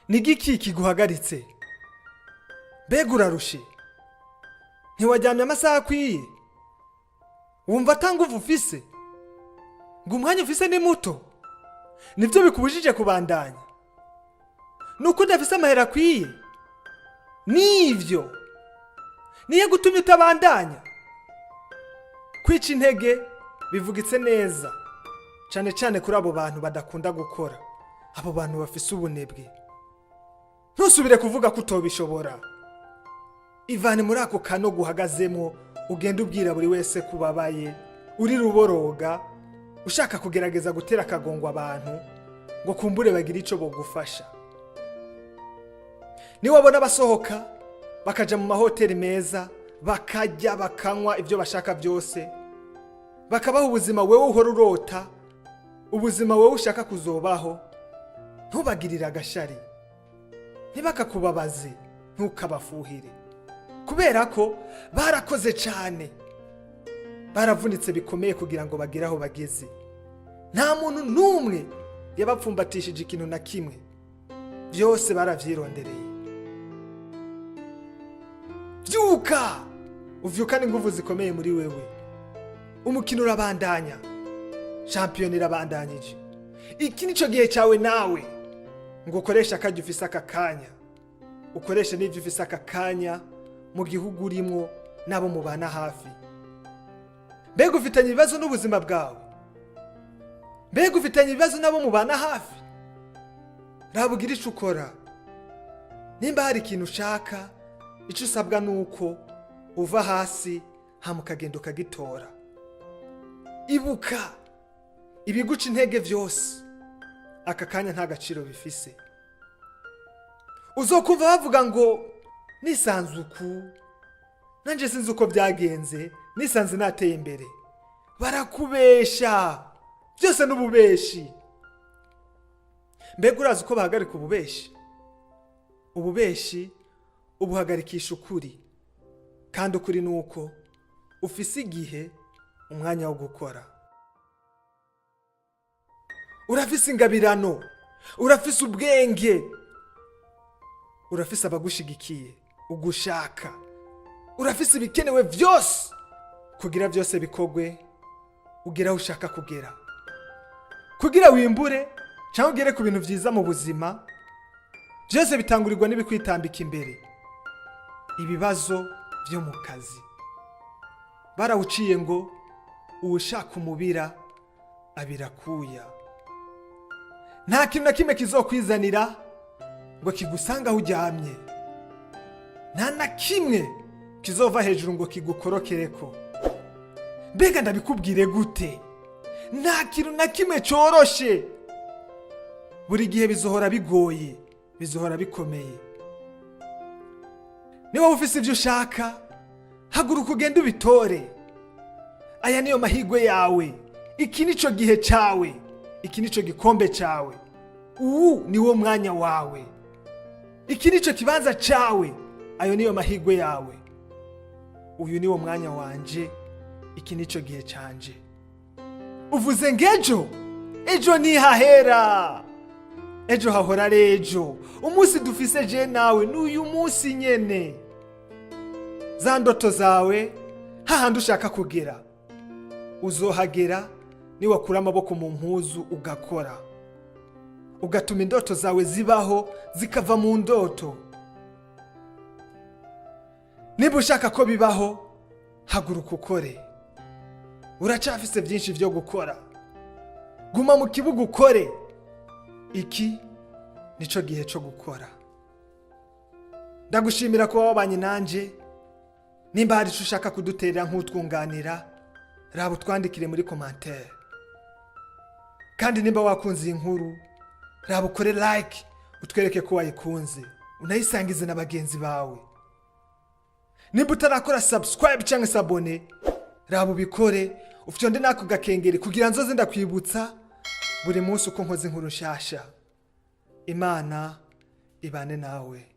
Ni igiki kiguhagaritse? Mbega urarushe? Ntiwaryamye amasaha akwiye? Wumva ata nguvu ufise? Ngo umwanya ufise ni muto? Nibyo bikubujije kubandanya? Ni uko udafise amahera akwiye? Nivyo niyo gutumye utabandanya? Kwica intege bivugitse neza, cyane cyane kuri abo bantu badakunda gukora, abo bantu bafise ubunebwe. Ntusubire kuvuga ko utobishobora. Ivane muri ako kanogo uhagazemo, ugenda ubwira buri wese ko ubabaye, uri ruboroga, ushaka kugerageza gutera akagongo abantu ngo kumbure bagire ico bogufasha. Niwabona basohoka bakaja mu mahoteli meza, bakarya, bakanywa ibyo bashaka byose, bakabaho ubuzima wewe uhora urota, ubuzima wowe ushaka kuzobaho, ntubagirire agashari, ntibakakubabaze, ntukabafuhire, kubera ko barakoze cyane, baravunitse bikomeye kugira ngo bagere aho bageze. Nta muntu n'umwe yabapfumbatishije ikintu na kimwe, byose baravyirondereye. Vyuka, uvyukane inguvu zikomeye muri wewe. Umukino urabandanya, shampiyona irabandanyije. Iki nico gihe cyawe nawe ngo ukoreshe akaryo ufise aka kanya, ukoreshe n'ibyo ufise aka kanya mu gihugu urimo n'abo mubana hafi. Mbega ufitanye ibibazo n'ubuzima bwawe? Mbega ufitanye ibibazo n'abo mubana hafi? Raba ugire ico ukora. Nimba hari ikintu ushaka, icyo usabwa ni uko uva hasi, hama ukagenda ukagitora. Ibuka, ibiguca intege byose aka kanya nta gaciro bifise. Uzokumva bavuga ngo nisanze uku, nanjye sinzi uko byagenze, nisanze nateye imbere. Barakubesha, byose n'ububeshi. Mbega urazi uko bahagarika ububeshi? Ububeshi ubuhagarikisha ukuri, kandi ukuri ni uko ufise igihe, umwanya wo gukora. Urafise ingabirano, urafise ubwenge, urafise abagushigikiye, ugushaka, urafise ibikenewe byose kugira byose bikorwe, ugere aho ushaka kugera. Kugira wimbure cyangwa ugere ku bintu byiza mu buzima, byose bitangurirwa n'ibikwitambika imbere, ibibazo byo mu kazi. Barawuciye ngo uwushaka umubira abirakuya. Nta kintu na kimwe kizokwizanira ngo kigusange aho uryamye, nta na kimwe kizova hejuru ngo kigukorokereko. Mbega ndabikubwire gute? Nta kintu na kimwe cyoroshe. Buri gihe bizohora bigoye, bizohora bikomeye. Niba ufise ibyo ushaka, haguruka ugende ubitore. Aya niyo mahirwe yawe, iki nico gihe cyawe, iki nico gikombe cyawe, uwu niwo mwanya wawe, iki nico kibanza cyawe, ayo niyo mahirwe yawe. Uyu niwo mwanya wanje, iki nico gihe canje. Uvuze ngo ejo? Ejo ntihahera, ejo hahora ari ejo. Umunsi dufise je nawe ni uyu munsi nyene. Za ndoto zawe, hahandi ushaka kugera, uzohagera niwakura amaboko mu mpuzu, ugakora, ugatuma indoto zawe zibaho, zikava mu ndoto. Niba ushaka ko bibaho, haguruka ukore. Uracafise byinshi byo gukora. Guma mu kibuga ukore. Iki nico gihe cyo gukora. Ndagushimira kuba wabanye nanje. Nimba hari icyo ushaka kuduterera nk'utwunganira, raba utwandikire muri commentaire. Kandi nimba wakunze iyi nkuru, raba ukore like, utwereke ko wayikunze, unayisangize na bagenzi bawe. Nimba utarakora subscribe cyangwa s'abonner, raba ubikore, ufyonde n'ako gakengeri kugira nzoze ndakwibutsa buri munsi uko nkoze inkuru nshasha. Imana ibane nawe.